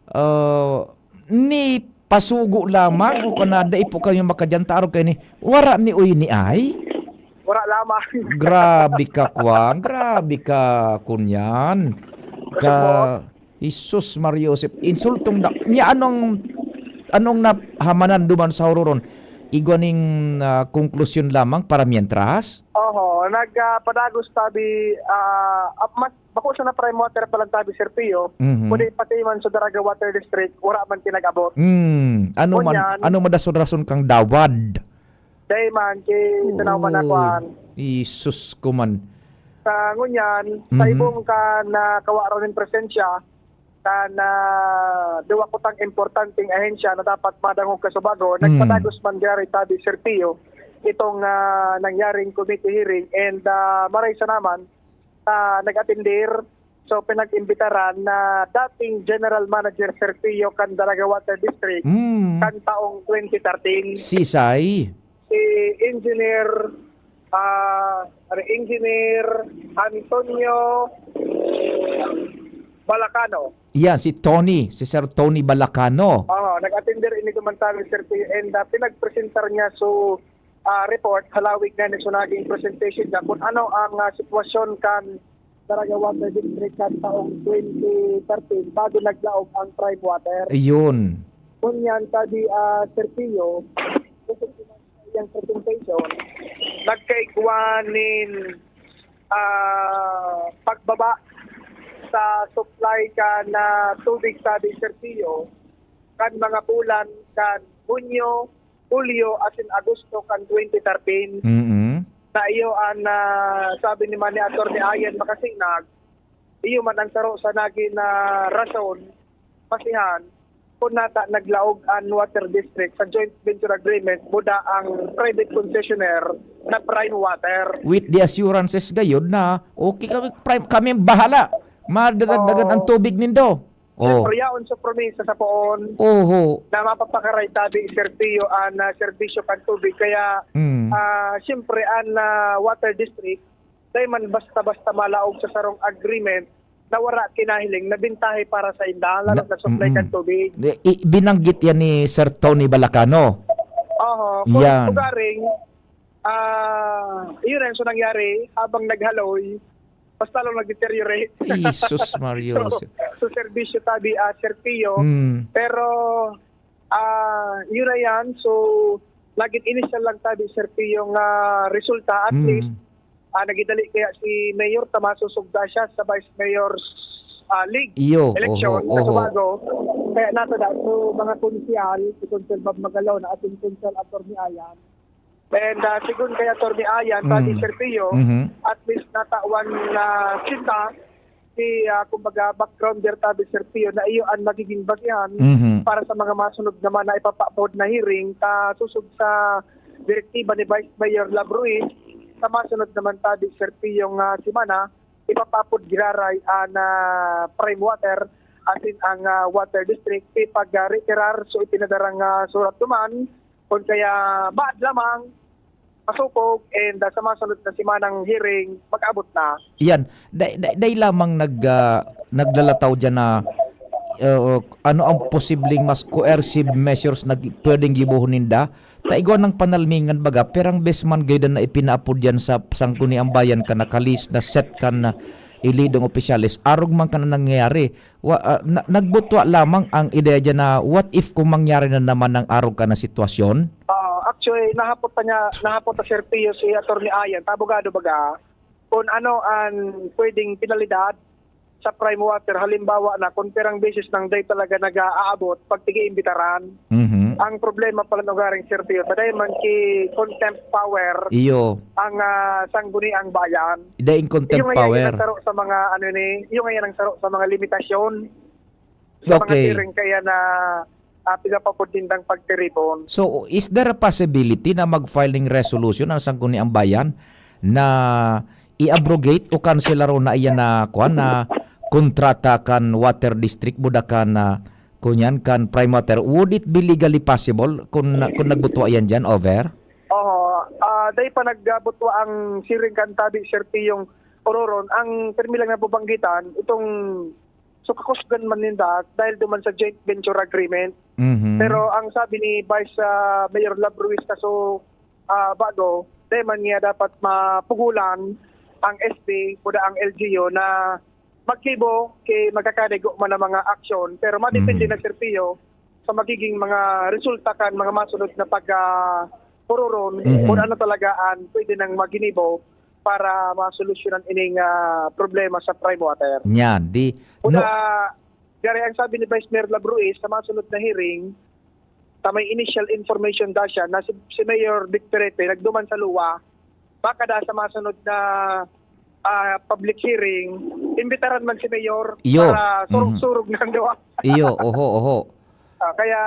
uh, ni pasugo lamang o kanada ipo kayo makadyan ta arog kay ni wara ni uy ni ay. Wala lamang. Grabe ka, Kwang. Grabe ka, kunyan. Ka, Jesus Mario Joseph. Insultong da, niya anong, anong nahamanan duman sa huroron? Igwa ning ah, konklusyon lamang para mientras? Oho, nagpadagos tabi, ah, ap- mas, bako sa na Prime Water pa lang tabi, Sir Pio, Mhm. kundi pati man sa Daraga Water District, wala man kinag-abot. Hmm, ano man Ngunyan. Ano man dason-rason kang dawad? Dahil man, kay tanaw man na Oh, kwan. Jesus ko man. Sa ngunyan, sa Mhm. ibong ka na kawaran ng presensya, ka na duwa kutang importanteng ahensya na dapat madangog kasubago, Mm. nagpadagos man diari tabi Sir Pio, itong ah, nangyaring committee hearing and ah, maray sa naman, ah, nag-atendir, so pinag-imbitaran na dating General Manager Sir Pio kan Daraga Water District Hmm. kan taong twenty thirteen. Sisay? Si Engineer ah, Engineer Antonio Balacano. Yan, si Tony, si Sir Tony Balacano. Oo, nag-attender ini duman sa amin, Sir P, and ah, pinagpresentar niya so ah, report, halawig na ni so naging presentation niya kung ano ang ah, sitwasyon kan Daraga Water District kan taong twenty thirteen bago naglaog ang Prime Water. Ayun. Ngunyan, sabi ah, Sir Pio, kusog naman sa iyang presentation, nagkaigwa nin ah, pagbaba sa supply kan ah, tubig, sabi Sir Pio, kan mga bulan kan Hunyo, Hulyo, asin Agosto kan twenty thirteen. Mm-mm. Na iyo ang ah, sabi ni man ni Attorney Ian Macasinag, iyo man ang saro sa nagin na rason, pasihan, kung nata naglaog ang water district sa joint venture agreement muda ang private concessionaire na Prime Water. With the assurances gayod na okay kami, prime, kami ang bahala. Madadagdagan ang tubig nindo. Oh. Pero yaon sa promesa sa poon Oho. na mapapakaray tabi Sir Pio ang ah, serbisyo kan tubig. Kaya Mm. ah, siyempre ang ah, water district, dahil man basta-basta malaog sa sarong agreement na wala kinahiling na bintahe para sa inda, lalo Na- na supply mm-mm. kan tubig. I, binanggit yan ni Sir Tony Balacano. Oho, kung Yan. Ugaring, ah, yun ang so nangyari habang naghaloy, basta lang nag-deteriorate. Jesus Mario. So, so serbisyo tabi, ah, Sir Pio. Mm. Pero, ah, yun na yan. So, naging initial lang tabi, Sir Pio, nga resulta. At Mm. least, ah, nagidali kaya si Mayor Tomaso Sugda siya sa Vice Mayor's ah, league Iyo, election oho, sa oho. Tobago. Kaya nato da, so, mga konsehal, si Konsehal Bob Magalona at si Konsehal Attorney Ayan. And, ah, sigon kay Attorney Ayan, sabi, Mm. Sir Pio, Mhm. at least natawan na sinta si, ah, kumbaga, backgrounder tabi, Sir Pio, na iyo ang magiging basehan Mhm. para sa mga masunod naman na ipapapod na hearing ta susog sa direktiba ni Vice Mayor Love Ruiz. Sa masunod naman tabi, Sir Pio, nga semana, ipapapod giraray an, ah, Prime Water asin ang, ah, Water District ipag-, ah, retirar. So, ipinadarang, ah, surat duman, kun kaya baad lamang, masukog, and, ah, sa masunod na semanang hearing, mag-abot na. Iyan, dai, dai, dai lamang nag, ah, naglalataw diyan na, ah, ano ang posibleng mas coercive measures na gi-, pwedeng gibohon ninda? Ta igwa nang panalmingan baga, pirang bes man gayon na ipinaapod yan sa Sangguniang Bayan kan naka-list na set kan, ah, elidong opisyales, arog man kan nangyayari. Wa-, ah, na-, nagbutwa lamang ang ideya diyan na what if kung mangyari na naman ang arog ka na sitwasyon? Ah, actually, nahapot pa niya, nahapot pa, Sir Pio, si Attorney Ayan, ta abogado baga, kung ano ang pwedeng penalidad sa Prime Water, halimbawa na, kung pirang beses nang day talaga nag-aabot, pag tig-iimbitaran. Mhm. Ang problema pala ng garing, Sir Pio, ta dai man ki contempt power Iyo. ang, ah, Sangguniang Bayan. Daing contempt Iyo nga yan power. ang saro sa mga, ano ni, iyo nga yan ang saro sa mga limitasyon sa mga Okay. hearing kaya na, ah, pigapapod nindang pagtiripon. So, is there a possibility na mag-file ng resolution ang Sangguniang Bayan na i-abrogate o kanselaron na iyan na, kuwan, na kontrata kan water district, buda kan, ah, kunyan, kan Prime Water? Would it be legally possible kung, kung nagbutwa yan dyan, over? Oho, ah, dai pa nagbutwa ang siring kan tabi, Sir Pio, yung ororon. Ang pirmi lang na pabanggitan, itong so kakusgan man ninda dahil duman sa joint venture agreement. Mhm. Pero ang sabi ni Vice, ah, Mayor Love Ruiz kaso, ah, bago, dai man niya dapat mapugulan ang S B, kuda ang L G U na magkibo kay magkakanigo man ang mga aksyon. Pero madepende Mhm. na, Sir Pio, sa magiging mga resulta kan mga masunod na pag, ah, pururon, Mhm. kung ano talaga ang pwede nang maginibo para masolusyonan ining, ah, problema sa Prime Water. Yan, di, Una, no. Gari ang sabi ni Vice Mayor Love Ruiz, sa masunod na hearing, sa may initial information da siya na si, si Mayor Vic Perete nagduman sa luwa, baka da sa masunod na, ah, public hearing, imbitaran man si Mayor Iyo. para surog-surog Mhm. ng luwa. Iyo, oho, oho. Ah, kaya,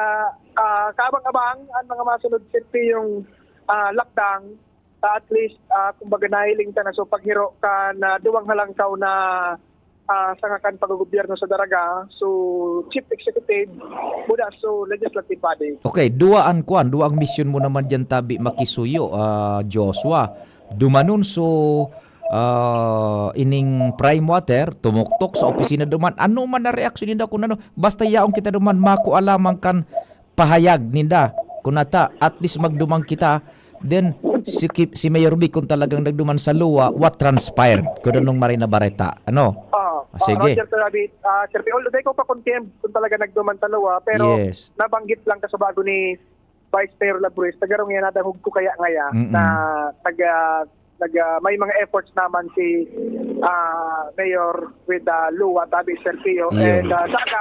ah, kaabang-abang ang mga masunod, Sir P, yung, ah, lakdang, sa at least, ah, kumbaga, nahiling ta na. So, paghiro kan, ah, duwang halangkaw na, ah, sanga kan paggogobyerno sa Daraga, so, chief executive, muna so legislative body. Okay, duwa an kwan, duwa ang misyon mo naman diyan, tabi makisuyo, ah, Joshua. Dumanon so, ah, ining Prime Water, tumuktok sa opisina duman. Ano man na reaksyon ninda kun ano, basta yaon kita duman, makua lamang kan pahayag ninda. Kun ata, at least magduman kita. Then, si Kip, si Mayor Vic, kung talagang nagduman sa luwa, what transpired? Kun anong maray na bareta. Ano? Oo. Ah, sige. Oo, Roger Tarabi, ah, Sir P, although di ko pa confirm kung talaga nagduman sa luwa, pero Yes. nabanggit lang kaso bago ni Vice Mayor Labrues, tagarong yan, nadangog ko kaya ngaya Mm-mm. na taga, taga, may mga efforts naman si, ah, Mayor with, ah, luwa, tabi, Sir Pio. Iyo. And, ah, saka,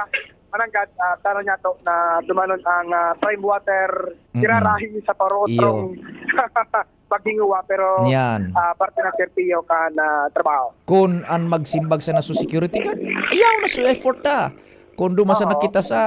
mananggad, ah, tara niya to na dumanon ang, ah, Prime Water, Mm-mm. kirarahi sa parotrong Iyo. paghinguwa, pero, Yan. ah, parte ng Sir Pio ka na trabaho. Kun an magsimbag sana so security guard, ayaw na so effort ta. Kun duman sa Oo. nakita sa,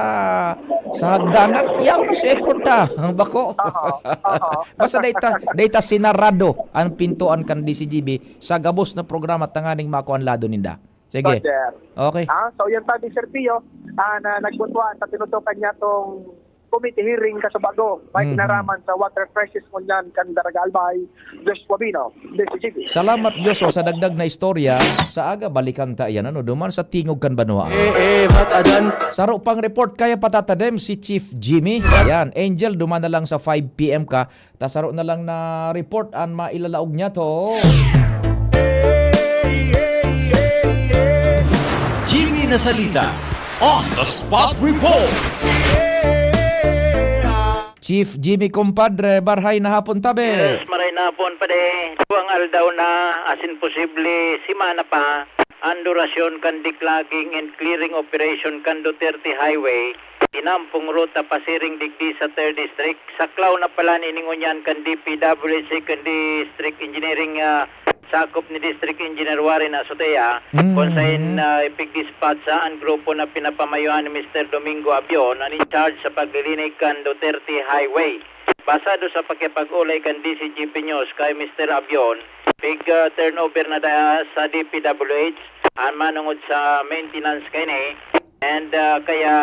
sa hagdanan, yaw na so effort ta. Bako. Oo, oo. Basta data, data sinarado ang pintuan kan D C G B sa gabos na programa tanganing makuha ang lado ninda. Sige. Roger. Okay. Ah, so yan sabi, Sir Pio, ah, na nagbutuan sa tinutukan niya tong committee hearing kaso bago, may Mhm. kinaraman sa water crisis ngunyan kan Daraga Albay, Joshua Bino, D C G B. Salamat, Joshua, sa dagdag na istorya. Sa aga, balikan ta iyan, ano, duman sa tingog kan banwaan. Eh, eh, matadan. Saro pang report kaya patatadem si Chief Jimmy. Yan, Angel, duman na lang sa five P M ka. Ta saro na lang na report an mailalaog niya to. Jimmy Nasalita on the spot report. Chief Jimmy, kumpadre, marhay na hapon tabi. Yes, maray na hapon, pare. Duwang aldaw na, asin posible, semana pa. an durasyon kan declogging and clearing operation kan Duterte Highway, inampong ruta pasiring digdi sa third District. Saklaw na pala nin ngunyan kan D P W H, kan District Engineering, ah, sakop ni District Engineer Warren Azotea, Mm. kung sain, ah, ipig-dispatch sa an grupo na pinapamayohan ni Mister Domingo Abion, an in charge sa paglilinig kan Duterte Highway. Basado sa pakipag-olay kan D C G P News kay Mister Abion, pig, ah, turnover na da sa D P W H an manongod sa maintenance kaini. And, ah, kaya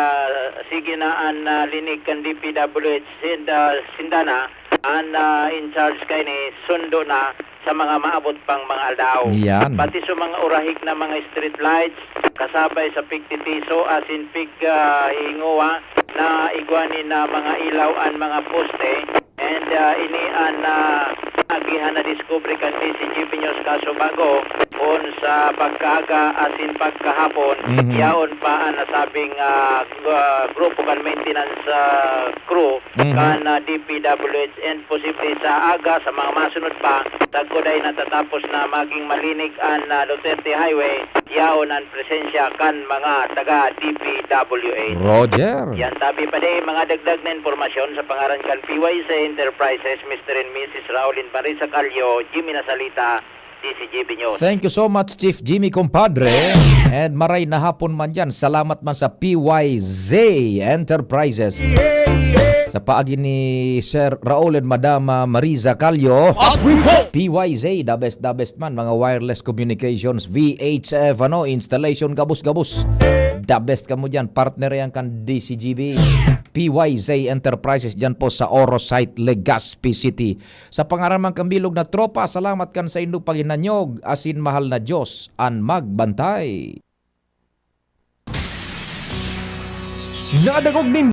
sige na an, ah, linig kan D P W H, and, ah, sinda na an, ah, in charge kaini, sundo na sa mga maabot pang mga aldaw. Yan. Pati sa mga urahig na mga street lights, kasabay sa pigtitiso asin pig, ah, hihinguwa na igwa nin mga ilaw an mga poste. And, ah, ini an, ah, agihan na diskubre kan D C G P News kaso bago, kun sa pagkaaga asin pagkahapon, Mhm. yaon pa an nasabing, ah, g-, ah, grupo kan maintenance, ah, crew Mhm. kan, ah, D P W H, and posible sa aga, sa mga masunod pa, sagkod ay natatapos na maging malinig an, ah, Duterte Highway, yaon an presensya kan mga taga D P W H. Roger. Yan tabi pa di, mga dagdag na impormasyon sa pangaran kan P Y Z Enterprises, Mister and Missus Raul and Marisa Calio, Jimmy Nasalita, D C G B News. Thank you so much, Chief Jimmy, compadre. And maray na hapon man dyan. Salamat man sa P Y Z Enterprises. Sa paagi ni Sir Raul and Madam, ah, Marisa Calio. P Y Z, the best, the best man. Mga wireless communications, V H F, ano, installation, gabos-gabos. The best kamo dyan. Partner yan kan D C G B. P Y Z Enterprises dyan po sa Oro Site, Legazpi City. Sa pangaran man kan bilog na tropa, salamat kan saindong paghinanyog, asin mahal na Diyos an magbantay. Nadangog nin